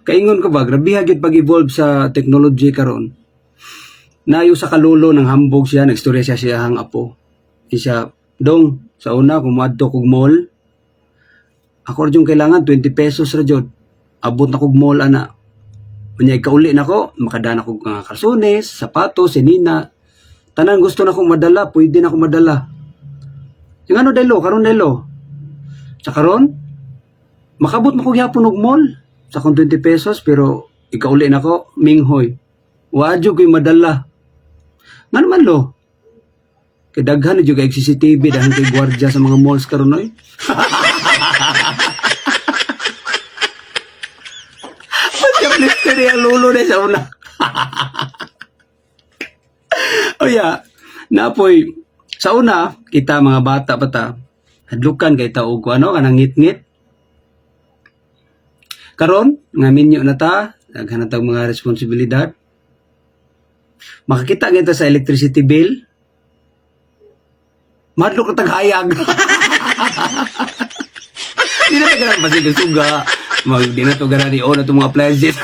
Kaingon ko ba, grabe gyud pag-evolve sa technology karon. Nayo sa kalulo ng hambog siya, nagstorya siya siyahang apo. Isa, dong, sa una, kung moadto kog mall, ako ra yung kailangan, 20 pesos ra jud. Abot na kog mall, ana. Unya ikauli nako, makadana kog mga kalsones, sapatos, sinina. Tanan gusto na kong madala, pwede na akong madala. Yung ano delo, karon delo. Sa karon, makabot mo kog yapon og mall sa akong 20 pesos, pero ikauli nako, minghoy. Wa jud ko'y madala. Ngano man lo? Kay daghan na jud kay CCTV, daghan kay gwardiya sa mga malls karon oy. Pagka-blister ang lulo na sa una. O ya, napoy sa una kita mga bata pa ta, hadlukan kay ta og ano kanang ngit-ngit. Karon nga minyo na ta, daghan na tag mga responsibilidad. Makakita kita sa electricity bill. Madlok na taghayag. Di na ta ganahan pasig suga. Mag, di na to ganahan i-on na itong mga appliances.